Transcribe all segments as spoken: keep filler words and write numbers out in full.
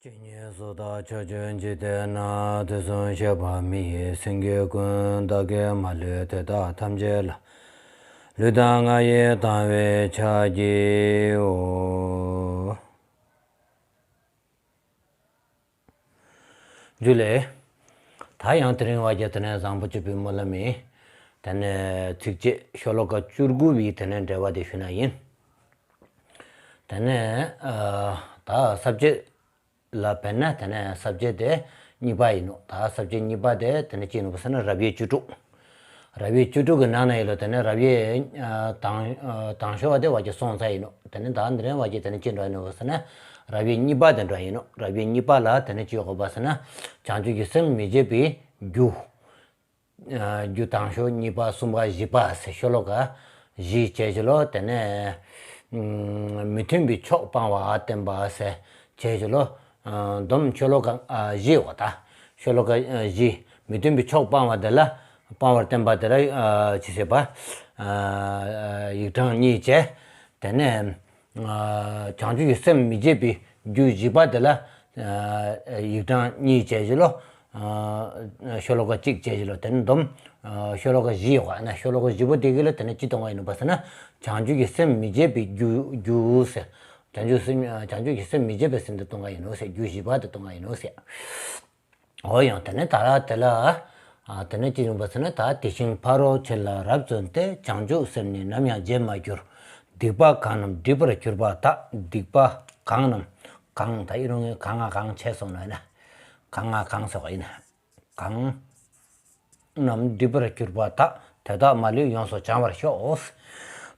ཇི་སྙེད་སུ་དག་ཕྱོགས་བཅུའི་འཇིག་རྟེན་ན། དུས་གསུམ་གཤེགས་པ་མི་ཡི་སེང་གེ་ཀུན། བདག་གིས་མ་ལུས་དེ་དག་ཐམས་ཅད་ལ། ལུས་དང་ངག་ཡིད་དང་བས་ཕྱག་བགྱིའོ། ཇུ་ལེ། ད་ཡང་དེ་རིང་བ་རྒྱ་དེ་ནས་བཟང་པོ་སྤྱོད་པའི་སྨོན་ལམ་ཡིན། དེ་ནས་ཚིགས་བཅད་ཤོ་ལོ་ཀ་བཅུ་དགུ་བའི་དེ་ནས་འགྲེལ་པ་དེ་ཞུ་ན་ཡིན། དེ་ནས་ཨ་ད་ས་བཅད་ལ་དཔེར་ན་དེ་ནས་ས་བཅད་དེ་གཉིས་པ་ཡིན་ནོ། ད་ས་བཅད་གཉིས་པ་དེ་དེ་ནས་ཅི་ཡིན་ནོ་ཟེར་ན་རབ་དབྱེ་བཅུ་དྲུག་རབ་དབྱེ་བཅུ་དྲུག་གི་ནང་ན་ཡིན་ལོ། དེ་ནས་རབ་དབྱེ་ཨ་དང་ཨ་དང་ཤོས་པ་དེ་བ་རྒྱ་སོང་ཚར་ཡིན་ནོ། དེ་ནས་ད་འདི་རིང་བ་རྒྱ་དེ་ནས་ཅི་འགྲོ་ཡིན་ནོ་ཟེར་ན་རབ་དབྱེ་གཉིས་པ་དེ་འགྲོ་ཡིན་ནོ། རབ་དབྱེ་གཉིས་པ་ལ་དེ་ནས་ཅི་ཡོད་གོ་བ་ཟེར་ན་བྱང་ཆུབ་ཀྱི་སེམས་མི་བརྗེད་པའི་རྒྱུ། རྒྱུ་དང་ཤོས་གཉིས་པ་གསུམ་པ་བཞི་པ་ཟེར་ཤོ་ལོ་ཀ་བཞི་བྱས་ཀྱི་ལོ། དེ་ནས་མི་མཐུན་པའི་ཕྱོགས་སྤང་བ་བསྟན་པ་ཟེར་བྱས་ཀྱི་ལོ། སྡོམ་ཤོ་ལོ་ཀ་བཞི་ཡོད་ད། ཤོ་ལོ་ཀ་བཞི། མི་མཐུན་པའི་ཕྱོགས་སྤང་བ་དེ་ལ་སྤང་བར་བསྟན་པ་དེ་ལ་ཅི་ཟེར་བ། ཡིག་གྲངས་གཉིས་བྱས། དེ་ནས་བྱང་ཆུབ་ཀྱི་སེམས་མི་བརྗེད་པའི་རྒྱུ་བཞི་པ་དེ་ལ་ཡིག་གྲངས་གཉིས་བྱས་ཀྱི་ལོ། ཤོ་ལོ་ཀ་གཅིག་བྱས་ཀྱི་ལོ། དེ་ནི་སྡོམ་ཤོ་ལོ་ཀ་བཞི་ཡོད་ན་ཤོ་ལོ་ཀ་བཞི་པོ་དེ་གི་ལ་དེ་ནི་ཅི་གཏོང་ག་ཡིན་ནོ་བ་ཟེར་ན་བྱང་ཆུབ་ཀྱི་སེམས་མི་བརྗེད་པའི་རྒྱུ་རྒྱུ་ཟེར། བྱང་ཆུབ་སེམས་བྱང་ཆུབ་ཀྱི་སེམས་མི་བརྗེད་པའི་སེམས་དེ་གཏོང་ག་ཡིན་ནོ་ཟེར། རྒྱུ་བཞི་པ་དེ་གཏོང་ག་ཡིན་ནོ་ཟེར། འོ་ཡང་དེ་ནས་ད་ར་དེ་ལ། ཨ་དེ་ནས་ཅི་ཡིན་པ་ཟེར་ན་ད་དེ་བཞིན་ཕ་རོལ་ཕྱིན་ལ་རབ་བརྩོན་ཏེ། བྱང་ཆུབ་སེམས་ནི་ནམ་ཡང་བརྗེད་མ་གྱུར། སྡིག་པ་གང་རྣམས་སྒྲིབ་པར་གྱུར་པ་དག་སྡིག་པ་གང་རྣམས་གང་ད་ཡི་རུང་གང་ང་གང་ཆད་སོང་ན་ཡིན་ན། གང་ང་གང་སོགས་ཡིན་ན། གང་རྣམས་སྒྲིབ་པར་གྱུར་པ་དག་དེ་དག་མ་ལུས་ཡོངས་སུ་བྱང་བར་ཤོག་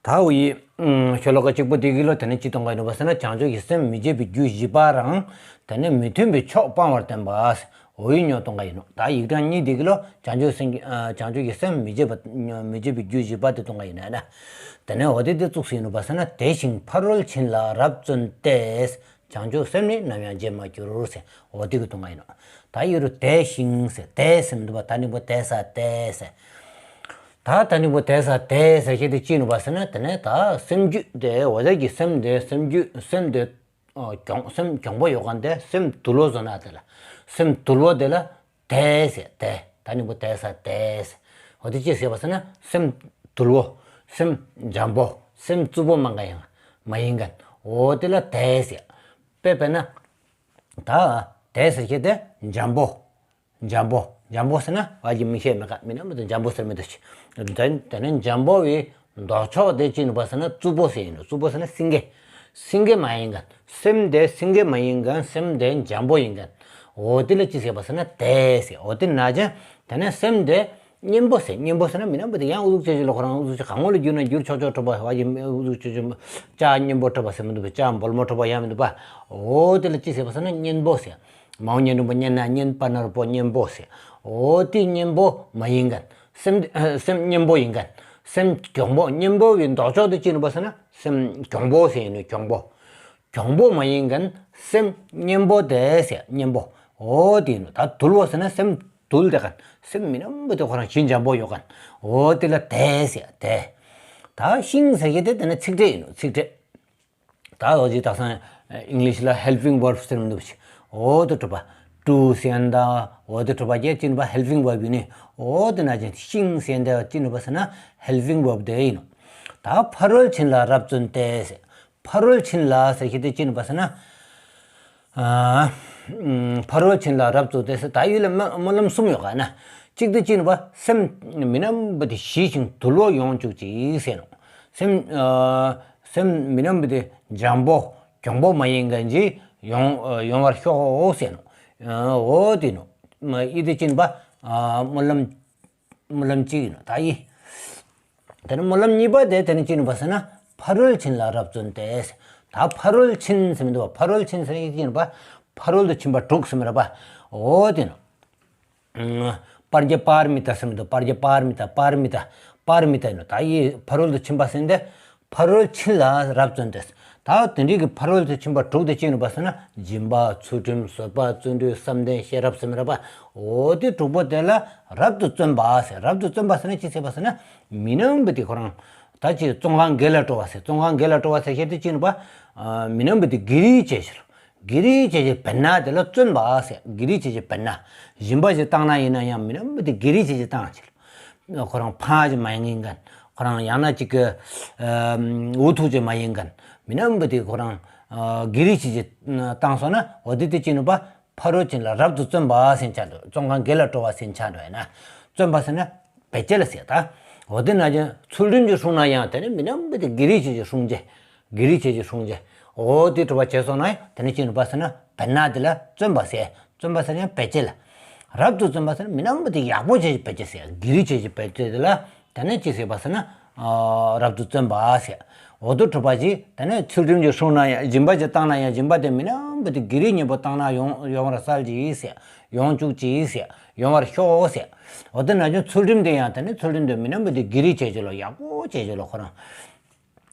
ད་འོ་ཡི། ཤོ་ལོ་ཀ་གཅིག་པོ་དེ་གི་ལོ་དེ་ནས་ཅི་གཏོང་ག་ཡིན་ནོ་བ་ཟེར་ན་བྱང་ཆུབ་ཀྱི་སེམས་མི་བརྗེད་པའི་རྒྱུ་བཞི་པ་རང་། དེ་ནས་མི་མཐུན་པའི་ཕྱོགས་སྤང་བར་བསྟན་པ། འོ་ཡི་ཉོ་གཏོང་ག་ཡིན་ནོ། ད་ཡིག་གྲངས་གཉིས་དེ་གི་ལོ་བྱང་ཆུབ་སེམས་ཀྱི་བྱང་ཆུབ་ཀྱི་སེམས་མི་བརྗེད་པ་མི་བརྗེད་པའི་རྒྱུ་བཞི་པ་དེ་གཏོང་ག་ཡིན་ན། དེ་ནས་འོ་དེ་དེ་བཙུགས་སུ་ཡིན་ནོ་བ་ཟེར་ན་དེ་བཞིན་ཕ་རོལ་ཕྱིན་ལ་རབ་བརྩོན་ཏེ། བྱང་ཆུབ་སེམས་ནི་ནམ་ཡང་བརྗེད་མ་གྱུར་ཟེར། འོ་དེ་གི་གཏོང་ག་ཡིན་ནོ། ད་ཡོད་རུ་དེ་བཞིན་ཟེར་དེ་སེམས་འདུག་པ་ད་ནི་པོ་དེ་ས་དེ་ཟེར། ད་ད་ནི་པོ་དེ་ས་དེ་ཟེར་ཁྱེད་དེ་ཅི་ནུ་བ་ཟེར་ན་དེ་ནས་ད་སེམས་རྒྱུད་དེ་འོ་དེ་གི་སེམས་དེ་སེམས་རྒྱུད་སེམས་དེ་གྱོང་སེམས་གྱོང་པོ་ཡོད་ག་འདི་སེམས་དུལ་བོ་བཟོ་ན་དེ་ལ་སེམས་དུལ་བོ་དེ་ལ་དེ་ཟེར་དེ་ད་ནི་པོ་དེ་ས་དེ་ཟེར། འོ་དེ་ཅི་ཟེར་བ་ཟེར་ན་སེམས་དུལ་བོ་སེམས་འཇམ་པོ་སེམས་རྩུབ་པོ་མང་ག་ཡང་མ་ཡིན་ག་འོ་དེ་ལ་དེ་ཟེར། དཔེ་དཔེར་ན། ད་དེ་ཟེར་ཁྱེད་དེ་འཇམ་པོ། འཇམ་པོ། འཇམ་པོ་ཟེར་ན་བ་གི་མི་ཤེས་མེད་ཀ་མི་ན་མི་དེ་འཇམ་པོ་ཟེར་མི་དུ་ཆི། དེ་ནས་འཇམ་པོ་བའི་ལྡོག་ཕྱོགས་དེ་ཅི་ནུ་བ་ཟེར་ན་རྩུབ་པོ་ཟེར་ཡིན་ནོ། རྩུབ་པོ་ཟེར་ན་སེང་གེ། སེང་གེ་མ་ཡིན་ག་སེམས་དེ་སེང་གེ་མ་ཡིན་ག་སེམས་དེ་འཇམ་པོ་ཡིན་ག་འོ་དེ་ལ་ཅི་ཟེར་བ་ཟེར་ན་དེ་ཟེར། འོ་དེ་ན་ཅང་དེ་ནས་སེམས་དེ་གཉེན་པོ་ཟེར། གཉེན་པོ་ཟེར་ན་མི་ན་མི་དེ་ཡང་ཨུ་ཟུག་ཅེ་ཅི་ལ་ཁོ་རང་ཨུ་ཟུག་ཅེ་གང་ངོ་ལ་བསྒྱུར་ན་བསྒྱུར་ཆོག་ཆོག་གྲུབ་པ་བ་གི་ཨུ་ཟུག་ཅེ་ཅི་ལྕགས་གཉེན་པོ་གྲུབ་པ་ཟེར་མི་འདུག་པ་ལྕགས་འབོལ་མོ་གྲུབ་པ་ཡང་མི་འདུག་པ། འོ་དེ་ལ་ཅི་ཟེར་བ་ཟེར་ན་གཉེན་པོ་ཟེར། མའོ་གཉེན་རིང་པོ་གཉེན་ན་གཉེན་པ་ན་རོ་པོ་གཉེན་པོ་ཟེར། འོ་དེ་གཉེན་པོ་མ་ཡིན་ག་སེམས་སེམས་གཉེན་པོ་ཡིན་ག་སེམས་གྱོང་པོ་གཉེན་པོ་བའི་ལྡོག་ཕྱོགས་དེ་ཅི་ནུ་བ་ཟེར་ན་སེམས་གྱོང་པོ་ཟེར་ཡིན་ནོ། གྱོང་པོ། གྱོང་པོ་མ་ཡིན་ག་སེམས་གཉེན་པོ་དེ་ཟེར་གཉེན་པོ། འོ་དེ་ཡིན་ནོ། ད་དུལ་བོ་ཟེར་ན་སེམས་དུལ་དེ་ག་སེམས་མི་ན་མི་དེ་ཁོ་རང་ཞི་འཇམ་པོ་ཡོད་ག་འོ་དེ་ལ་དེ་ཟེར་དེ། ད་ཤིང་ཟེར་གྱི་དེ་དེ་ནི་ཚིག་ཕྲད་ཡིན་ནོ། ཚིག་ཕྲད། ད་ལོ་ཇི་དག་སང་ཨིང་ལིཤ་ལ་ཧེལ་པིང་ཝརབ་ཟེར་མི་འདུག་པ་ཅིག་འོ་དེ་གྲུབ་པ། ཊུ་ཟེར་ཡང་ད་འོ་དེ་གྲུབ་པ་རྒྱས་ཅི་ནུ་བ་ཧེལ་པིང་ཝརབ་ཡིན་ནི། འོ་དེ་ན་ཅི་ཤིང་ཟེར་ཡང་ད་ཅི་ནུ་བ་ཟེར་ན་ཧེལ་པིང་ཝརབ་དེ་ཡིན་ནོ། ད་ཕ་རོལ་ཕྱིན་ལ་རབ་བརྩོན་ཏེ་ཟེར། ཕ་རོལ་ཕྱིན་ལ་ཟེར་གྱི་དེ་ཅི་ནུ་བ་ཟེར་ན། ཨ་ཕ་རོལ་ཕྱིན་ལ་རབ་བརྩོན་ཏེ་ཟེར་ད་ཡུལ་ལ་སྨོན་སྨོན་ལམ་གསུམ་ཡོད་ག་ན། གཅིག་དེ་ཅི་ནུ་བ་སེམས་མི་ན་མི་དེ་ཞི་ཞིང་དུལ་བོ་ཡོང་བཅུག་ཅིག་ཟེར་ནོ། སེམས་ཨ་སེམས་མི་ན་མི་དེ་འཇམ་པོ་གྱོང་པོ་མ་ཡིན་ག་ཅི་ཡོང་ཡོང་བར་ཤོག་ཟེར་ནོ། འོ་དེ་ནོ། ཨི་དེ་ཅི་ནུ་བ་ཨ་སྨོན་ལམ། སྨོན་ལམ་གཅིག་ཡིན་ནོ། ད་ཡི། དེ་ནས་སྨོན་ལམ་གཉིས་པ་དེ་དེ་ནས་ཅི་ནུ་བ་ཟེར་ན་ཕ་རོལ་ཕྱིན་ལ་རབ་བརྩོན་ཏེ། ད་ཕ་རོལ་ཕྱིན་ཟེར་མི་འདུག་པ། ཕ་རོལ་ཕྱིན་ཟེར་ཡི་ཅི་ནུ་བ་ཕ་རོལ་ཏུ་ཕྱིན་པ་དྲུག་ཟེར་མི་ར་པ། འོ་དེ་ནོ། པྲཛྙཱ་པཱ་ར་མི་ཏཱ་ཟེར་མི་འདུག་པྲཛྙཱ་པཱ་ར་མི་ཏཱ་པཱ་ར་མི་ཏཱ་པཱ་ར་མི་ཏཱ་ཡིན་ནོ། ད་ཡི་ཕ་རོལ་ཏུ་ཕྱིན་པ་ཟེར་འདི། ཕ་རོལ་ཕྱིན་ལ་རབ་བརྩོན་ཏེ། ད་དེ་འདྲའི་གི་ཕ་རོལ་ཏུ་ཕྱིན་པ་དྲུག་དེ་ཅི་ནུ་བ་ཟེར་ན་སྦྱིན་པ་ཚུལ་ཁྲིམས་བཟོད་པ་བརྩོན་འགྲུས་བསམ་གཏན་ཤེས་རབ་ཟེར་མི་ར་པ། འོ་དེ་དྲུག་པོ་དེ་ལ་རབ་ཏུ་བརྩོན་པ་ཟེར། རབ་ཏུ་བརྩོན་པ་ཟེར་ན་ཅི་ཟེར་བ་ཟེར་ན་མི་ན་མི་དེ་ཁོ་རང་ད་ཅི་བཙོན་ཁང་བརྒལ་ལ་འགྲོ་བ་ཟེར། བཙོན་ཁང་བརྒལ་ལ་འགྲོ་བ་ཟེར་ཁྱེད་དེ་ཅི་ནུ་བ་མི་ན་མི་དེ་བརྒལ་རིགས་བྱས་ཕྱིར། བགེགས་རིགས་བྱས་བྱས་འབད་ན་དེ་ལ་བརྩོན་པ་ཟེར། བགེགས་རིགས་བྱས་བྱས་འབད་ན། སྦྱིན་པ་ཞིག་བཏང་ན་ཡིན་ན་ཡང་མི་ནམ་བུ་དེ་བགེགས་རིགས་བྱས་བྱས་བཏང་ཅིག། ཁོ་རང་ཕངས་ཅིག་མ་ཡིན་མཁན། ཁོ་རང་ཡང་ན་ཅིག་གི་འུ་ཐུག་ཅིག་མ་ཡིན་མཁན། མི་ནམ་བུ་དེ་ཁོ་རང་བགེགས་རིགས་བྱས་བྱས་བཏང་སོང་ན། འོ་དེ་དེ་ཅི་ནུས་པ། ཕ་རོལ་ཕྱིན་ལ་རབ་ཏུ་བརྩོན་པ་ཟེར་ཆ་འདུག། བརྩོན་གང་དགེ་ལ་སྤྲོ་བ་ཟེར་ཆ་འདུག་ཡིན་ན། བརྩོན་པ་ཟེར་ན་འབད་བྱེད་ལ་ཟེར་ད། འོ་དེ་ན་ཅི་ཚུལ་ཁྲིམས་ཀྱིས་བསྲུངས་ན་ཡང་དེ་ནི་མི་ནམ་བུ་དེ་བགེགས་རིགས་བྱས་བྱས་བསྲུང་བྱེད། བགེགས་རིགས་བྱས་བྱས་བསྲུང་བྱེད། འོ་དེ་གྲུབ་པ་བྱས་སོང་ན་ཡང་དེ་ནི་ཅི་ནུས་པ་ཟེར་ན་འབད་ན་དེ་ལ་བརྩོན་པ་ཟེར། བརྩོན་པ་ཟེར་ན་ཡང་འབད་བྱེད་ལ། རབ་ཏུ་བརྩོན་པ་ཟེར་ན་མི་ནམ་བུ་དེ་ཡག་པོ་བྱས་བྱས་འབད་བྱེད་ཟེར། བགེགས་རིགས་བྱས་བྱས་འབད་བྱེད་དེ་ལ། དེ་ནས་ཅི་ཟེར་བ་ཟེར་ན། རབ་ཏུ་བརྩོན་པ་ཟེར། འོ་དེ་གྲུབ་པ་ཅིག། དེ་ནས་ཚུལ་ཁྲིམས་ཀྱིས་བསྲུངས་ན་ཡང་སྦྱིན་པ་ཅིག་བཏང་ན་ཡང་སྦྱིན་པ་དེ་མི་ནམ་བུ་དེ་བགེགས་རིགས་གཉེན་པོ་བཏང་ན་ཡོང་ཡོང་བར་གསལ་གྱིས་ཟེར། ཡོང་བཅུག་གྱིས་ཟེར། ཡོང་བར་ཤོག་ཟེར། འོ་དེ་ན་ཅི་ཚུལ་ཁྲིམས་དེ་ཡང་དེ་ནས་ཚུལ་ཁྲིམས་དེ་མི་ནམ་བུ་དེ་བགེགས་རིགས་བྱས་བྱས་ལོ། ཡག་པོ་བྱས་བྱས་ལོ་ཁོ་རང་།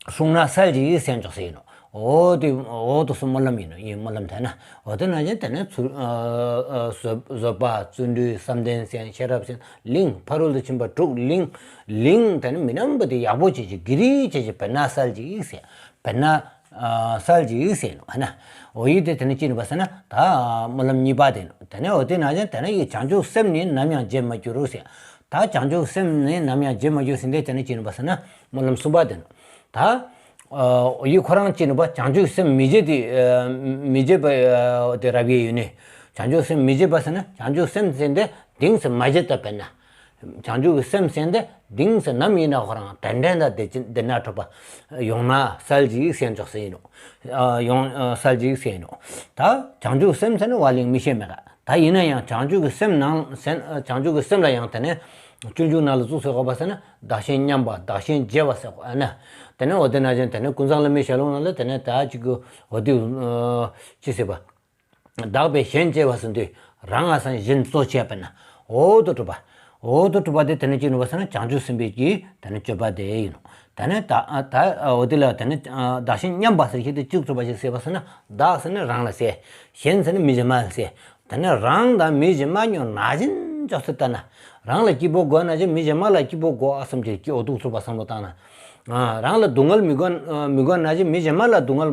བསྲུངས་ན་གསལ་གྱིས་ཟེར་འཇོག་ཟེར་ཡིན་ནོ། འོ་དེ་འོ་དེ་ཚོ་སྨོན་ལམ་ཡིན་ནོ། ཡིན་སྨོན་ལམ་དེ་ན། འོ་དེ་ན་ཅི་དེ་ནས་ཚུལ་བཟོད་པ་བརྩོན་འགྲུས་བསམ་གཏན་ཟེར་ཤེས་རབ་ཟེར་གླིང་ཕ་རོལ་ཏུ་ཕྱིན་པ་དྲུག་གླིང་། གླིང་དེ་ནི་མི་ནམ་བུ་དེ་ཡག་པོ་བྱས་བྱས་བགེགས་རིགས་བྱས་བྱས་འབད་ན་གསལ་གྱིས་ཟེར། འབད་ན་གསལ་གྱིས་ཟེར་ནོ་ཧ་ན། འོ་ཡིག་དེ་དེ་ནི་ཅི་ནུས་པ་ཟེར་ན་ད་སྨོན་ལམ་གཉིས་པ་དེ་ནོ། དེ་ནས་འོ་དེ་ན་ཅི་དེ་ནི་ཡི་བྱང་ཆུབ་སེམས་ནི་ནམ་ཡང་བརྗེད་མ་གྱུར་ཟེར། ད་བྱང་ཆུབ་སེམས་ནི་ནམ་ཡང་བརྗེད་མ་གྱུར་ཟེར་དེ་དེ་ནི་ཅི་ནུས་པ་ཟེར་ན་སྨོན་ལམ་གསུམ་པ་དེ་ནོ། ད། ཨ་ཡིག་ཁོ་རང་ཅི་ནུས་པ་བྱང་ཆུབ་སེམས་མི་བརྗེད་དེ་ཨ་མི་བརྗེད་པ་ཨ་དེ་རབ་དབྱེ་ཡོད་ནི། བྱང་ཆུབ་སེམས་མི་བརྗེད་པ་ཟེར་ན་བྱང་ཆུབ་སེམས་ཟེར་དེ་གཏིང་ཟེར་མ་བརྗེད་ད་འབད་ན། བྱང་ཆུབ་ཀྱི་སེམས་ཟེར་དེ་གཏིང་ཟེར་ནམ་ཡིན་ན་ཁོ་རང་དེ་འདྲ་ད་དེ་ཅི་དེ་ན་གྲུབ་པ་ཡོང་ན་གསལ་གྱིས་ཟེར་འཇོག་ཟེར་ཡིན་ནོ། ཨ་ཡོང་ཨ་གསལ་གྱིས་ཟེར་ཡིན་ནོ། ད་བྱང་ཆུབ་སེམས་ཟེར་ན་བ་ལིང་མི་ཤེས་མེད་ག། ད་ཡིན་ན་ཡང་བྱང་ཆུབ་ཀྱི་སེམས་ནང་སེམས་ཨ་བྱང་ཆུབ་ཀྱི་སེམས་ལ་ཡང་དེ་ནས་སྤྱོད་འཇུག་ནང་ལ་གཙུག་སེ་གོ་བ་ཟེར་ན་བདག་གཞན་མཉམ་པ་བདག་གཞན་བརྗེ་བ་ཟེར་གོ་ཨ་ན། དེ་ནས་འོ་དེ་ན་ཅན་དེ་ནས་ཀུན་བཟང་བླ་མའི་ཞལ་ལུང་ནང་ལ་དེ་ནས་ད་ཅིག་གི་འོ་དེ་ཅི་ཟེར་བ། བདག་པས་གཞན་གཅེས་པ་ཟེར་དུས་རང་ང་སང་གཞན་གཙོ་བྱས་པ་ན་འོ་དེ་གྲུབ་པ། འོ་དེ་གྲུབ་པ་དེ་དེ་ནས་ཅི་ནུས་པ་ཟེར་ན་བྱང་ཆུབ་སེམས་དཔའི་གི་དེ་ནས་སྤྱོད་པ་དེ་ཡིན་ནོ། དེ་ནས་ད་ད་འོ་དེ་ལ་དེ་ནས་བདག་གཞན་མཉམ་པ་ཟེར་ཤེས་དེ་གཙུག་གྲུབ་པ་ཞིག་ཟེར་བ་ཟེར་ན་བདག་ཟེར་ན་རང་ལ་ཟེར། གཞན་ཟེར་ན་མི་གཞན་མ་ལ་ཟེར། དེ་ནས་རང་དང་མི་གཞན་མ་ཉོ་ན་གཞན་འཇོག་སེ་ལྟ་ན། རང་ལ་སྐྱིད་པོ་དགོས་ན་གཞན་མི་གཞན་མ་ལ་སྐྱིད་པོ་དགོས་ཨ་བསམ་གྱི་སྐྱིད་འོ་དུག་ཚུགས་པ་བསམ་བློ་བཏང་ན། ཨ་རང་ལ་སྡུག་བསྔལ་མི་དགོས་མི་དགོས་ན་གཞན་མི་གཞན་མ་ལ་སྡུག་བསྔལ་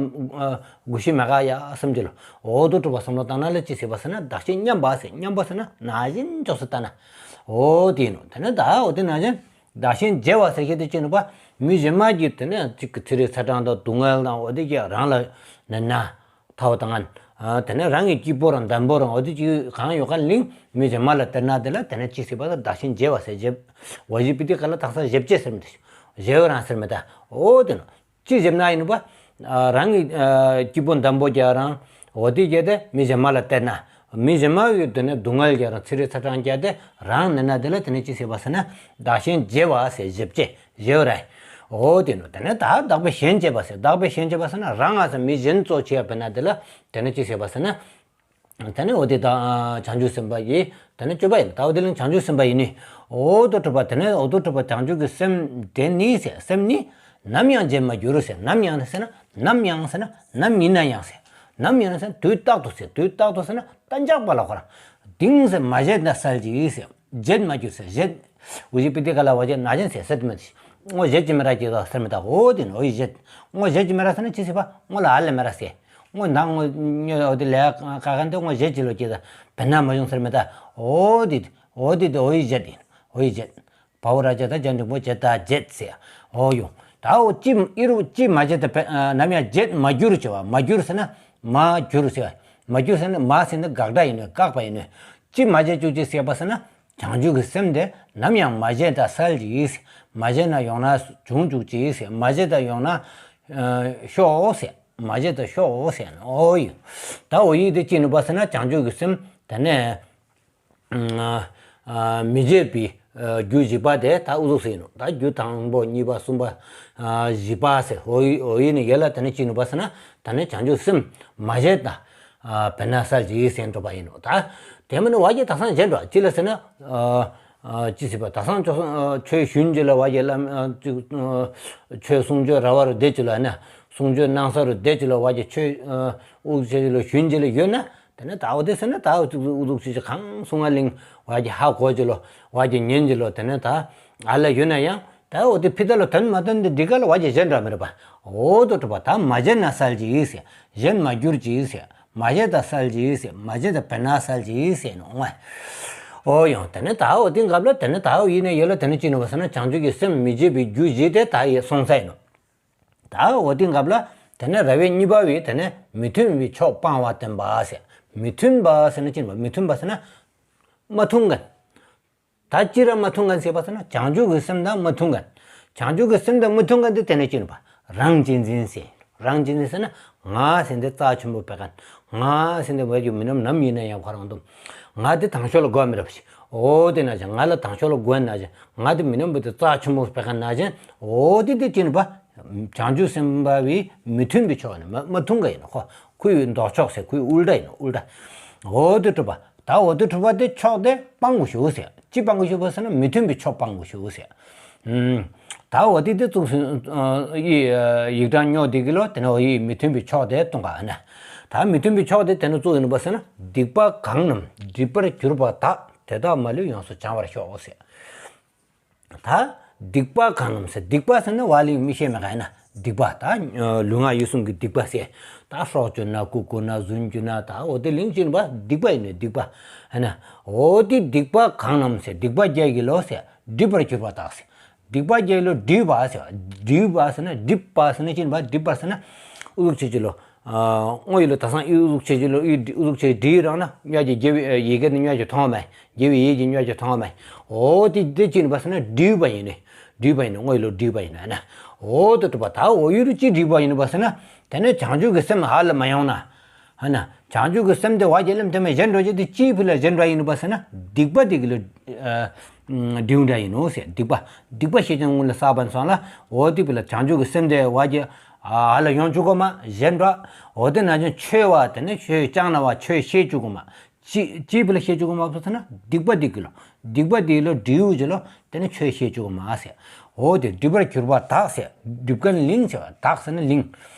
དགོས་ཤེས་མེད་ག་ཡ་བསམ་གྱི་ལོ། འོ་དུ་གྲུབ་པ་བསམ་བློ་བཏང་ན་ལ་ཅི་ཟེར་བ་ཟེར་ན་བདག་གཞན་མཉམ་པ་ཟེར། མཉམ་པ་ཟེར་ན་ན་གཞན་འཇོག་སེ་ལྟ་ན། འོ་དེ་ཡིན་ནོ། དེ་ནས་ད་འོ་དེ་ན་གཞན་བདག་གཞན་བརྗེ་བ་ཟེར་ཤེས་དེ་ཅི་ནུས་པ་མི་གཞན་མ་གྱི་དེ་ནས་གཅིག་གི་ཚེ་རིང་ཚ་གྲང་དང་སྡུག་བསྔལ་དང་འོ་དེ་གྱི་རང་ལ་ནན་ན། ཐའོ་དང་། དེ་ནས་རང་གི་སྐྱིད་པོ་རང་འདམ་པོ་རང་འོ་དེ་ཅིག་གང་ཡོད་ག་ལིང་མི་གཞན་མ་ལ་སྟེར་ན་དེ་ལ་དེ་ནས་ཅི་ཟེར་བ་ད་བདག་གཞན་བརྗེ་བ་ཟེར་བརྗེ། བ་ཞིག་པི་ཏི་ཀ་ལ་དག་ས་བརྗེ་བྱེད་ཟེར་མི་དེ། བརྗེ་བ་རང་ཟེར་མི་ད། འོ་དེ་ནོ། ཅི་བརྗེ་ན་ཡིན་པ། རང་གི་སྐྱིད་པོ་འདམ་པོ་རྒྱ་རང་འོ་དེ་རྒྱ་དེ་མི་གཞན་མ་ལ་སྟེར་ན། མི་གཞན་མ་ཡོད་དེ་ནས་སྡུག་བསྔལ་རྒྱ་རང་ཚེ་རིང་ཚ་གྲང་རྒྱ་དེ་རང་ནན་ན་དེ་ལ་དེ་ནས་ཅི་ཟེར་བ་ཟེར་ན་བདག་གཞན་བརྗེ་བ་ཟེར་བརྗེ་བྱེད། བརྗེ་བ་ར། འོ་དེ་ནོ། དེ་ནས་ད་བདག་པས་གཞན་གཅེས་པ་ཟེར། བདག་པས་གཞན་གཅེས་པ་ཟེར་ན་རང་ང་སང་མི་གཞན་གཙོ་བྱས་པ་ན་དེ་ལ་དེ་ནས་ཅི་ཟེར་བ་ཟེར་ན། དེ་ནས་འོ་དེ་ད་བྱང་ཆུབ་སེམས་དཔའ་ཡི་དེ་ནས་སྤྱོད་པ་ཡིན། ད་འོ་དེ་ལ་བྱང་ཆུབ་སེམས་དཔའ་ཡིན་ནི། འོ་དོ་གྲུབ་པ་དེ་ནས་འོ་དོ་གྲུབ་པ་བྱང་ཆུབ་ཀྱི་སེམས་དེ་ནི་ཟེར། སེམས་ནི་ནམ་ཡང་བརྗེད་མ་གྱུར་ཟེར། ནམ་ཡང་ཟེར་ན་ནམ་ཡང་ཟེར་ན་ནམ་ཡིན་ན་ཡང་ཟེར། ནམ་ཡང་ཟེར་ན་དུས་རྟག་ཏུ་ཟེར། དུས་རྟག་ཏུ་ཟེར་ན་གཏན་འཇགས་པ་ལ་ཁོ་རང་གཏིང་ཟེར་མ་བརྗེད་ན་གསལ་གྱིས་ཟེར། བརྗེད་མ་གྱུར་ཟེར། བརྗེད། འུ་ཅི་པི་ཏི་ཀ་ལ་བ་བརྗེད་ན་གཞན་ཟེར་ཟེར་དུ་མེད། ངོ་བརྗེད་ཀྱི་མེད་ར་ཀྱི་ཟེར་མེད་ད། འོ་དེ་ནོ་འོ་ཡི་བརྗེད། ངོ་བརྗེད་ཀྱི་མེད་ར་ཟེར་ན་ཅི་ཟེར་བ་ངོ་ལ་ཨ་ལེ་མེད་ར་ཟེར། ངོ་ན་ངོ་ཉོ་འོ་དེ་ལས་ཀ་ཀ་འདི་ངོ་བརྗེད་ཀྱི་ལོ་ཀྱི་ད་བེ་ན་མ་བྱུང་ཟེར་མེད་ད། འོ་དེ་འོ་དེ་དེ་འོ་ཡི་བརྗེད་དེ་འོ་ཡི་བརྗེད། བ་འོ་ར་བརྗེད་ད་བརྗེད་འགྲེང་བུ་བརྗེད་ད་བརྗེད་ཟེར། འོ་ཡོ། ད་འོ་ཅི་ཨི་རུ་ཅི་མ་བརྗེད་ད་ནམ་ཡང་བརྗེད་མ་གྱུར་ཅེས་པ། མ་གྱུར་ཟེར་ན་མ་གྱུར་ཟེར་བ། མ་གྱུར་ཟེར་ན་མ་ཟེར་ན་དགག་སྒྲ་ཡིན་ནོ། བཀག་པ་ཡིན་ནོ། ཅི་མ་བརྗེད་བཅུག་ཅེས་ཟེར་བ་ཟེར་ན། བྱང་ཆུབ་ཀྱི་སེམས་དེ་ནམ་ཡང་མ་བརྗེད་ད་གསལ་གྱིས། མ་བརྗེད་ན་ཡོང་ན་བྱུང་བཅུག་ཅེས་ཟེར། མ་བརྗེད་ད་ཡོང་ན་ཤོག་ཟེར། མ་བརྗེད་ད་ཤོག་ཟེར་ན་འོ་ཡིན། ད་འོ་ཡིན་དེ་ཅི་ནུས་པ་ཟེར་ན་བྱང་ཆུབ་ཀྱི་སེམས་དེ་ནས་མི་བརྗེད་པའི་རྒྱུ་བཞི་པ་དེ་ད་ཨུ་ཚུགས་ཟེར་ནོ། ད་རྒྱུ་དང་པོ་གཉིས་པ་གསུམ་པ་བཞི་པ་ཟེར། འོ་ཡིན་ནི་ཡེ་ལ་དེ་ནས་ཅི་ནུས་པ་ཟེར་ན་དེ་ནས་བྱང་ཆུབ་སེམས་མ་བརྗེད་ད། བེ་ན་གསལ་གྱིས་ཟེར་འགྲོ་བ་ཡིན་ནོ། ད་དེ་མིན་བ་ཀྱི་དག་སང་བརྗེད་འགྲོ་ཅི་ལ་ཟེར་ན། ཅི་ཟེར་བ་དག་སང་ཆོས་ཞུན་ཅི་ལ་བ་ཀྱི་ལ་ཆོས་གསུང་ཆོས་ར་བ་རུ་བསྡད་ཅི་ལ་ན་གསུང་ཆོས་གནང་ས་རུ་བསྡད་ཅི་ལ་བ་ཀྱི་ཆོས་དབུགས་ཆེ་ཅི་ལ་ཞུན་ཅི་ལ་ཡོད་ན་དེ་ནས་ད་འོ་དེ་ཟེར་ན་ད་འུ་ཚུགས་ཅི་ཅི་གང་གསུང་ང་ལིང་བ་ཀྱི་ཧ་གོ་ཅི་ལོ་བ་ཀྱི་ཉན་ཅི་ལོ་དེ་ནས་ད་ཨ་ལ་ཡོད་ན་ཡང་། ད་འོ་དེ་ཕི་ད་ལ་དོན་མ་དོན་དེ་འདི་ག་ལ་བ་ཀྱི་བརྗེད་འགྲོ་མི་རེད་པ། འོ་དོ་གྲུབ་པ་ད་མ་བརྗེད་ན་གསལ་གྱིས་ཟེར། བརྗེད་མ་གྱུར་ཅིག་ཟེར། མ་བྱས་ད་སལ་གྱིས་ཟེར། མ་བྱས་ད་བེར་ནག་སལ་གྱིས་ཟེར་ནོ་ཨང་། འོ་ཡང་དེ་ནས་ད་འོ་དེ་སྐབས་ལ་དེ་ནས་ད་འོ་ཡིན་ནས་ཡོད་ལ་དེ་ནས་ཅི་ནོ་བ་ཟེར་ན་བྱང་ཆུབ་ཀྱི་སེམས་མི་བརྗེད་པའི་རྒྱུ་བཞི་དེ་ད་ཡི་སོང་ས་ཡིན་ནོ། ད་འོ་དེ་སྐབས་ལ་དེ་ནས་ར་བའི་གཉིས་པ་བའི་དེ་ནས་མི་མཐུན་པའི་ཕྱོགས་སྤང་བ་བསྟན་པ་ཟེར། མི་མཐུན་པ་ཟེར་ན་ཅི་ནོ་བ། མི་མཐུན་པ་ཟེར་ན་མ་མཐུན་མཁན། ད་ཅི་ར་མ་མཐུན་མཁན་ཟེར་བ་ཟེར་ན་བྱང་ཆུབ་ཀྱི་སེམས་དང་མ་མཐུན་མཁན། བྱང་ཆུབ་ཀྱི་སེམས་དང་མ་མཐུན་མཁན་དེ་དེ་ནས་ཅི་ནོ་བ། རང་གཅེས་འཛིན་ཟེར། རང་གཅེས་འཛིན་ཟེར་ན་ང་ཟེར་འདི་རྩ་ཆེན་པོ་བེད་མཁན། ང་ཟེར་འདི་བས་ཀྱི་མི་ནམ་ནམ་ཡིན་ན་ཡང་ཁོ་རང་དུ་ང་དེ་དང་ཤོས་ལ་དགོས་མི་རབས་ཤིག་འོ་དེ་ན་ཅང་ང་ལ་དང་ཤོས་ལ་དགོས་ན་ཅང་ང་དེ་མི་ནམ་བུ་དེ་རྩ་ཆེན་པོ་བེད་མཁན་ན་ཅང་འོ་དེ་དེ་ཅི་ནོ་བ། བྱང་ཆུབ་སེམས་དཔའ་བའི་མི་མཐུན་པའི་ཕྱོགས་ནི་མ་མ་མཐུན་ག་ཡིན་ནོ། ཁོ་ཁོའི་ལྡོག་ཕྱོགས་ཟེར། ཁོའི་ཨུལ་ཊ་ཡིན་ནོ། ཨུལ་ཊ། འོ་དེ་གྲུབ་པ། ད་འོ་དེ་གྲུབ་པ་དེ་ཕྱོགས་དེ་སྤང་དགོས་ཤོག་ཟེར། ཅི་སྤང་དགོས་ཤོག་པ་ཟེར་ན་མི་མཐུན་པའི་ཕྱོགས་སྤང་དགོས་ཤོག་ཟེར། ཨུམ། ད་འོ་དེ་དེ་གཙུག་ཡི་ཡིག་གྲངས་ཉོ་དེ་གི་ལོ་དེ་ནས་འོ་ཡི་མི་མཐུན་པའི་ཕྱོགས་དེ་གཏོང་ག་ཨ་ན། ད་མི་མཐུན་པའི་ཕྱོགས་དེ་དེ་ནས་གཙུག་ཡིན་པ་ཟེར་ན་སྡིག་པ་གང་རྣམས་སྒྲིབ་པར་གྱུར་པ་དག་དེ་དག་མ་ལུས་ཡོངས་སུ་བྱང་བར་ཤོག་ཟེར། ད་སྡིག་པ་གང་རྣམས་ཟེར། སྡིག་པ་ཟེར་ན་བ་ལི་མི་ཤེས་མེད་ག་ཡིན་ན་སྡིག་པ། ད་ལུས་ངག་ཡིད་གསུམ་གྱི་སྡིག་པ་ཟེར། ད་སྲོག་གཅོད་ན་རྐུ་རྐུ་ན་རྫུན་རྒྱུ་ན་ད་འོ་དེ་ལིང་ཅི་ནོ་བ་སྡིག་པ་ཡིན་ནོ། སྡིག་པ་ཨ་ན། འོ་དེ་སྡིག་པ་གང་རྣམས་ཟེར། སྡིག་པ་བརྒྱད་ཀྱི་ལོ་ཟེར། སྒྲིབ་པར་གྱུར་པ་དག་ཟེར། སྡིག་པ་བརྒྱད་ལོ་སྒྲིབ་པ་ཟེར། སྒྲིབ་པ་ཟེར་ན་སྒྲིབ་པ་ཟེར་ན་ཅི་ནོ་བ། སྒྲིབ་པ་ཟེར་ན་ཨུ་ཚུགས་ཆེ་ཆེ་ལོ། ཨ་དངོས་ཡོད་ལ་ད་སང་ཨུ་ཚུགས་ཆེ་ཆེ་ལོ། ཨུ་ཚུགས་ཆེ་སྒྲིབ་རང་ན་སྨྱོ་རྒྱུ་དགེ་བའི་ཡི་གེ་ནི་སྨྱོ་རྒྱུ་མཐོང་མེད། དགེ་བའི་ཡིད་ཀྱིས་སྨྱོ་རྒྱུ་མཐོང་མེད། འོ་དེ་དེ་ཅི་ནོ་བ་ཟེར་ན་སྒྲིབ་པ་ཡིན་ནོ། སྒྲིབ་པ་ཡིན་ནོ། དངོས་ཡོད་ལ་སྒྲིབ་པ་ཡིན་ནོ་ཨ་ན། འོ་དེ་གྲུབ་པ། ད་འོ་ཡུལ་ཅི་སྒྲིབ་པ་ཡིན་ནོ་བ་ཟེར་ན་དེ་ནས་བྱང་ཆུབ་ཀྱི་སེམས་ཧ་ལ་མ་ཡོང་ན། ཨ་ན། བྱང་ཆུབ་ཀྱི་སེམས་དེ་བ་བརྒྱད་ལམ་དེ་མ་གཞན་འགྲོ་རྒྱུ་དེ་ཅིའི་ཕི་ལ་གཞན་འགྲོ་ཡིན་ནོ་བ་ཟེར་ན་སྡིག་པ་དེ་གི་ལོ། ཨ་སྒྲིབ་འདྲ་ཡིན་ནོ་ཟེར། སྡིག་པ། སྡིག་པ་ཤེས་ཀྱང་སྔོན་ལ་བསགས་པ་སོང་ལ་འོ་དེ་ཕི་ལ་བྱང་ཆུབ་ཀྱི་སེམས་དེ་བ་བརྒྱད་ཧ་ལ་ཡོང་བཅུག་གོ་མ་གཞན་འགྲོ། འོ་དེ་ན་ཅང་ཆོས་བ་དེ་ནས་ཆོས་ཀྱང་ན་བ་ཆོས་ཤེས་བཅུག་གོ་མ། ཅི་ཅིའི་ཕི་ལ་ཤེས་བཅུག་གོ་མ་བ་ཟེར་ན་སྡིག་པ་དེ་གི་ལོ། སྡིག་པ་དེ་ལོ་སྒྲིབ་ཀྱི་ལོ། དེ་ནས་ཆོས་ཤེས་བཅུག་གོ་མ་ཟེར། འོ་དེ་སྒྲིབ་པར་གྱུར་པ་དག་ཟེར། སྒྲིབ་མཁན་ལིང་ཟེར་བ། དག་ཟེར་ན་ལིང་།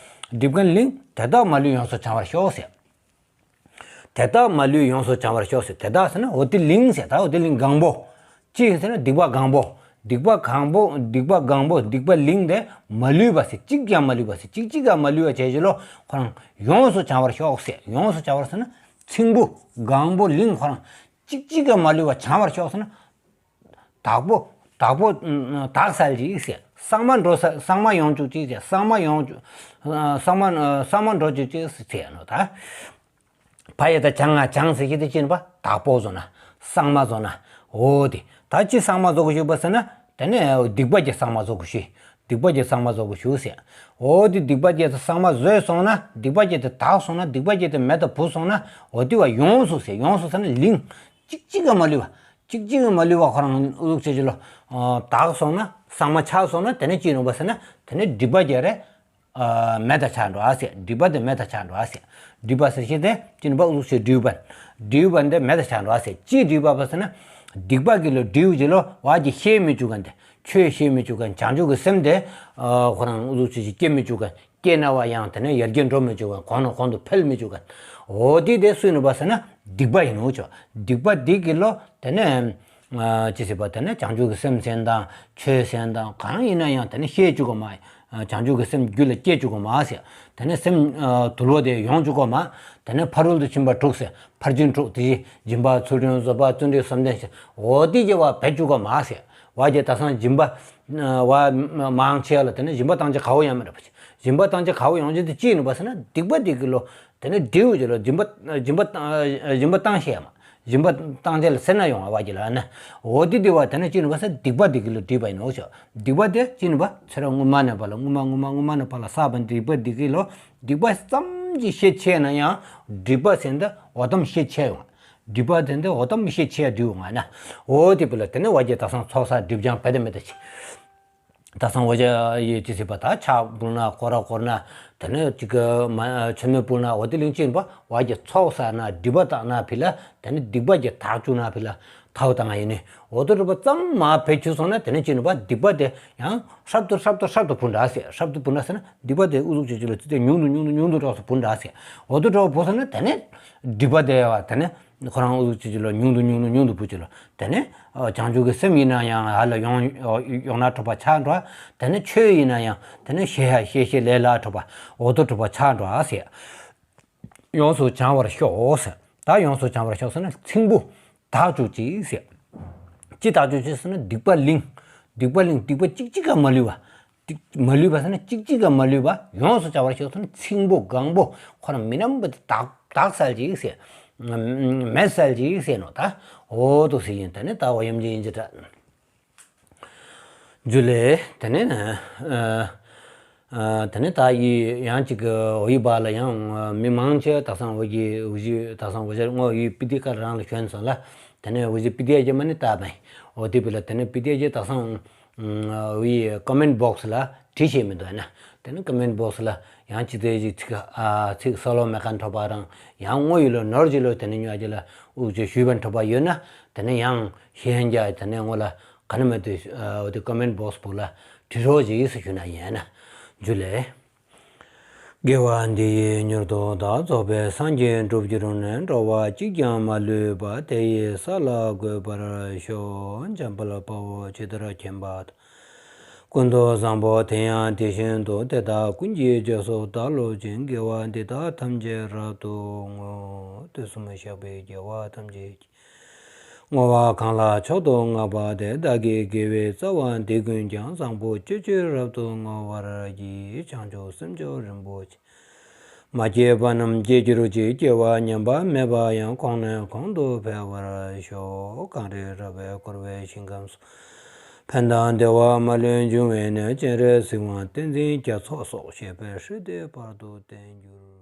སྒྲིབ་མཁན་ལིང་དེ་དག་མ་ལུས་ཡོངས་སུ་བྱང་བར་ཤོག་ཟེར། དེ་དག་མ་ལུས་ཡོངས་སུ་བྱང་བར་ཤོག་ཟེར། དེ་དག་ཟེར་ན་འོ་དེ་ལིང་ཟེར། ད་འོ་དེ་ལིང་གང་པོ། ཅི་ཡིན་ཟེར་ན་སྡིག་པ་གང་པོ། སྡིག་པ་གང་པོ། སྡིག་པ་གང་པོ། སྡིག་པ་ལིང་དེ་མ་ལུས་པ་ཟེར། གཅིག་ཀྱང་མ་ལུས་པ་ཟེར། གཅིག་གཅིག་ཀྱང་མ་ལུས་པ་བྱས་ཀྱི་ལོ། ཁོ་རང་ཡོངས་སུ་བྱང་བར་ཤོག་ཟེར། ཡོངས་སུ་བྱང་བར་ཟེར་ན་ཚིང་པོ་གང་པོ་ལིང་ཁོ་རང་གཅིག་གཅིག་ཀྱང་མ་ལུས་པ་བྱང་བར་ཤོག་ཟེར་ན། དག་པོ། དག་པོ། དག་སལ་གྱིས་ཟེར། གཙང་མ་འགྲོ་ས། གཙང་མ་ཡོང་བཅུག་ཅིག་ཟེར། གཙང་མ་ཡོང་བཅུག་གཙང་མ། གཙང་མ་འགྲོ་བཅུག་ཅིག་ཟེར་ནོ་ད། ཕ་ཡ་ད་བྱང་ང་བྱང་ཟེར་གྱི་དེ་ཅི་ནོ་བ། དག་པོ་བཟོ་ན། གཙང་མ་བཟོ་ན། འོ་དེ། ད་ཅི་གཙང་མ་བཟོ་དགོས་ཤོག་པ་ཟེར་ན། དེ་ནས་སྡིག་པ་བརྒྱད་གཙང་མ་བཟོ་དགོས་ཤོག་སྡིག་པ་བརྒྱད་གཙང་མ་བཟོ་དགོས་ཤོག་ཟེར། འོ་དེ་སྡིག་པ་བརྒྱད་དེ་གཙང་མ་བཟོས་སོང་ན། སྡིག་པ་བརྒྱད་དེ་དག་སོང་ན། སྡིག་པ་བརྒྱད་དེ་མེ་ད་བུད་སོང་ན། འོ་དེ་བ་ཡོངས་སུ་ཟེར། ཡོངས་སུ་ཟེར་ན་ལིང་། གཅིག་གཅིག་ཀྱང་མ་ལུས་པ། གཅིག་གཅིག་ཀྱང་མ་ལུས་པ་ཁོ་རང་ཨུ་ཚུགས་ཆེ་ཆེ་ལོ། ཨ་དག་སོང་ན། གཙང་མ་ཆགས་སོང་ན། དེ་ནས་ཅི་ནོ་བ་ཟེར་ན། དེ་ནས་སྒྲིབ་པ་བརྒྱད་རེ་ཨ་མེ་ད་ཆགས་འགྲོ་ཨ་ཟེར། སྒྲིབ་པ་དེ་མེ་ད་ཆགས་འགྲོ་ཨ་ཟེར། སྒྲིབ་པ་ཟེར་ཤེས་དེ་ཅི་ནོ་བ། ཨུ་ཚུགས་ཆེ་སྒྲིབ་པ། སྒྲིབ་པ་འདི་མེ་ད་ཆགས་འགྲོ་ཨ་ཟེར། ཅི་སྒྲིབ་པ་བ་ཟེར་ན། སྡིག་པ་གི་ལོ་སྒྲིབ་ཀྱི་ལོ་བ་གི་ཤེས་མི་བཅུག་མཁན་དེ། ཆོས་ཤེས་མི་བཅུག་མཁན། བྱང་ཆུབ་ཀྱི་སེམས་དེ་ཨ་ཁོ་རང་ཨུ་ཚུགས་ཆེ་སྐྱེ་མི་བཅུག་མཁན། སྐྱེས་ན་བ་ཡང་དེ་ནས་ཡར་རྒྱས་འགྲོ་མི་བཅུག་ག་གོང་ནས་གོང་དུ་འཕེལ་མི་བཅུག་ག་འོ་དེ་དེ་སུ་ཡིན་ནོ་བ་ཟེར་ན་སྡིག་པ་ཡིན་ནོ་ཅོ། སྡིག་པ་འདི་གི་ལོ་དེ་ནས་ཨ་ཅི་ཟེར་བ། དེ་ནས་བྱང་ཆུབ་ཀྱི་སེམས་ཟེར་དང་ཆོས་ཟེར་དང་གང་ཡིན་ན་ཡང་དེ་ནས་ཤེས་བཅུག་ག་མ། ཨ་བྱང་ཆུབ་ཀྱི་སེམས་རྒྱུད་ལ་སྐྱེ་བཅུག་ག་མ་ཟེར། དེ་ནས་སེམས་ཨ་དུལ་བ་དེ་ཡོང་བཅུག་ག་མ། དེ་ནས་ཕ་རོལ་ཏུ་ཕྱིན་པ་དྲུག་ཟེར། ཕར་ཕྱིན་དྲུག་དེ་བཞིན་སྦྱིན་པ་ཚུལ་ཁྲིམས་བཟོད་པ་བརྩོན་འགྲུས་བསམ་གཏན་ཟེར། འོ་དེ་གི་བ་བེད་བཅུག་ག་མ་ཟེར། བ་གི་ད་སང་སྦྱིན་པ་བ་མང་ཆེ་ལ་དེ་ནས་སྦྱིན་པ་བཏང་ཆ་ག་བོ་ཡང་མི་འདྲ་བ། སྦྱིན་པ་བཏང་ཆ་ག་བོ་ཡོང་ཆ་དེ་ཅི་ཡིན་ནོ་བ་ཟེར་ན་སྡིག་པ་འདི་གི་ལོ། དེ་ནས་སྒྲིབ་ཀྱི་ལོ། སྦྱིན་པ་སྦྱིན་པ་སྦྱིན་པ་བཏང་ཤེས་ཡ་མ། སྦྱིན་པ་བཏང་ཆ་ལ་སེར་སྣ་ཡོང་བ་བ་གི་ལ་ན། འོ་དེ་འདི་བ་དེ་ནས་ཅི་ཡིན་ནོ་བ་ཟེར། སྡིག་པ་འདི་གི་ལོ་སྒྲིབ་པ་ཡིན་ནོ་ཅོ། སྡིག་པ་དེ་ཅི་ཡིན་ནོ་བ། ཚེ་རབས་སྔོན་མ་ནས་བ་ལ་སྔོན་མ་སྔོན་མ་སྔོན་མ་ནས་བ་ལ་བསགས་པ་སྡིག་པ་འདི་གི་ལོ། སྡིག་པ་ཙམ་གྱིས་ཤས་ཆེ་ན་ཡང་སྒྲིབ་པ་ཟེར་འདི་འོ་དམ་ཤས་ཆེ་ཡོང་། སྒྲིབ་པ་དེ་འདི་འོ་དམ་ཤས་ཆེ་འདུག་ང་ན། འོ་དེ་བི་ལ་དེ་ནས་བ་གི་ད་སང་ཚོགས་བསགས་སྒྲིབ་སྦྱང་བེད་མེད་ད་ཅི། ད་སང་བ་གི་ཡི་ཅི་ཟེར་བ། ད་ཕྱག་ཕུལ་ན་སྐོར་ར་སྐོར་ན། དེ་ནས་ཅིག་གི་མ་མཆོད་མེ་ཕུལ་ན། འོ་དེ་ལིང་ཅི་ཡིན་པ། བ་གི་ཚོགས་བསགས་ན་སྒྲིབ་པ་དག་ན་བི་ལ། དེ་ནས་སྡིག་པ་གི་དག་བཅུག་ན་བི་ལ། ཐའོ་དང་ཡིན་ནི། འོ་དོ་རུ་བ་ཙམ་མ་བེད་བཅུག་སོང་ན་དེ་ནས་ཅི་ཡིན་པ། སྡིག་པ་དེ་ཡང་ཧྲབ་ཏུ་ཧྲབ་ཏུ་ཧྲབ་ཏུ་བུད་འགྲོ་ཟེར། ཧྲབ་ཏུ་བུད་ན་ཟེར་ན་སྡིག་པ་དེ་ཨུ་ཚུགས་ཅི་ཅི་ལ་ཙི་དེ་ཉུང་དུ་ཉུང་དུ་ཉུང་དུ་འགྲོ་སོང་བུད་འགྲོ་ཟེར། འོ་དོ་འགྲོ་བུད་སོང་ན་དེ་ནས་སྒྲིབ་པ་དེ་བ་དེ་ནས་ཁོ་རང་ཨུ་ཚུགས་ཅི་ཅི་ལ་ཉུང་དུ་ཉུང་དུ་ཉུང་དུ་བུད་ཅི་ལ། དེ་ནས་བྱང་ཆུབ་ཀྱི་སེམས་ཡིན་ན་ཡང་ཧ་ལ་ཡོང་ཡོང་ན་གྲུབ་པ་ཆགས་འགྲོ། དེ་ནས་ཆོས་ཡིན་ན་ཡང་དེ་ནས་ཤེས་ཡ་ཤེས་ཤེས་ལས་ལ་གྲུབ་པ། འོ་དོ་གྲུབ་པ་ཆགས་འགྲོ་ཟེར། ཡོངས་སུ་བྱང་བར་ཤོག་ཟེར། ད་ཡོངས་སུ་བྱང་བར་ཤོག་ཟེར་ན་ཚིག་པོ་དག་བཅུག་ཅིག་ཟེར། ཅི་དག་བཅུག་ཅིག་ཟེར་ན་སྡིག་པ་གླིང་། སྡིག་པ་གླིང་། སྡིག་པ་གཅིག་གཅིག་ག་མ་ལུས་པ། སྡིག་མ་ལུས་པ་ཟེར་ན་གཅིག་གཅིག་ག་མ་ལུས་པ་ཡོངས་སུ་བྱང་བར་ཤོག་ཟེར་ན་ཚིག་པོ་གང་པོ་ཁོ་རང་མི་རྣམས་པ་དེ་དག་དག་སལ་ཅིག་ཟེར། མེད་སལ་ཅིག་ཟེར་ནོ་ད། འོ་དོ་ཟེར་ཡིན། དེ་ནས་ད་འོ་ཡམ་ཅི་ཡིན་ཅི་ད། ཇུ་ལེ། དེ་ནས་ཨ་ཨ་དེ་ནས་ད་ཡི་ཡང་ཅིག་འོ་ཡི་བ་ལ་ཡང་མི་མང་ཆེ་ད་སང་འོ་གི་འོ་གི་ད་སང་འོ་གི་ངོ་ཡི་པི་ཏི་ཀ་རང་ལ་ཞོན་སོང་ལ། དེ་ནས་འོ་གི་པི་ཏི་ཨེ་གི་མ་ནི་ད་བས་འོ་དེ་བི་ལ་དེ་ནས་པི་ཏི་ཨེ་གི་ད་སང་འོ་ཡི་ཀོ་མེན་ཊི་བོག་སི་ལ་བྲིས་ཤེས་མི་འདུག་ན། དེ་ནས་ཀོ་མེན་ཊི་བོག་སི་ལ་ཡང་ཅི་ཙེ་ཅིག་ཚིག་ཨ་ཚིག་སོ་ལོ་མེ་ཀན་ཐོ་པ་རང་ཡང་ངོ་ཡི་ལོ་ནོར་གྱི་ལོ་དེ་ནས་ཉོ་གྱི་ལ་འུག་ཅེ་ཞུས་པ་ཐོ་པ་ཡོད་ན་དེ་ནས་ཡང་ཤེས་ཡན་རྒྱ་དེ་ནས་ངོ་ལ། ག་ནི་མེད་དུ་འོ་དེ་ཀོ་མེན་ཊི་བོག་སི་པོ་ལ་བྲིས་རོགས་ཅིག་ཟེར་ཞུ་ན་ཡིན་ན། ཇུ་ལེ། དགེ་བ་འདི་ཡིས་མྱུར་དུ་བདག་རྫོགས་པའི་སངས་རྒྱས་འགྲུབ་གྱུར་ནས། འགྲོ་བ་གཅིག་ཀྱང་མ་ལུས་པ། དེ་ཡི་ས་ལ་འགོད་པར་ཤོག། འཇམ་དཔལ་དཔའ་བོས་ཇི་ལྟར་མཁྱེན་པ་དང་། ཀུན་ཏུ་བཟང་པོ་དེ་ཡང་དེ་བཞིན་དུ། དེ་དག་ཀུན་གྱི་རྗེས་སུ་བདག་སློབ་ཅིང་། དགེ་བ་འདི་དག་ཐམས་ཅད་རབ་ཏུ་བསྔོ། དུས་གསུམ་གཤེགས་པའི་རྒྱལ་བ་ཐམས་ཅད་ཀྱིས། བསྔོ་བ་གང་ལ་མཆོག་ཏུ་བསྔགས་པ་དེས། བདག་གི་དགེ་བའི་རྩ་བ་འདི་ཀུན་ཀྱང་། བཟང་པོ་སྤྱོད་ཕྱིར་རབ་ཏུ་བསྔོ་བར་བགྱི། བྱང་ཆུབ་སེམས་མཆོག་རིན་པོ་ཆེ། མ་སྐྱེས་པ་རྣམས་སྐྱེ་གྱུར་ཅིག། སྐྱེ་བ་ཉམས་པ་མེད་པ་ཡང་། གོང་ནས་གོང་དུ་འཕེལ་བར་ཤོག། གངས་རི་ར་བས་བསྐོར་བའི་ཞིང་ཁམས་སུ། ཕན་དང་བདེ་བ་མ་ལུས་འབྱུང་བའི་གནས། སྤྱན་རས་གཟིགས་དབང་བསྟན་འཛིན་རྒྱ་མཚོ་སོགས། གཤེགས་པའི་སྲས་དེ་བར་དུ་བརྟན་གྱུར།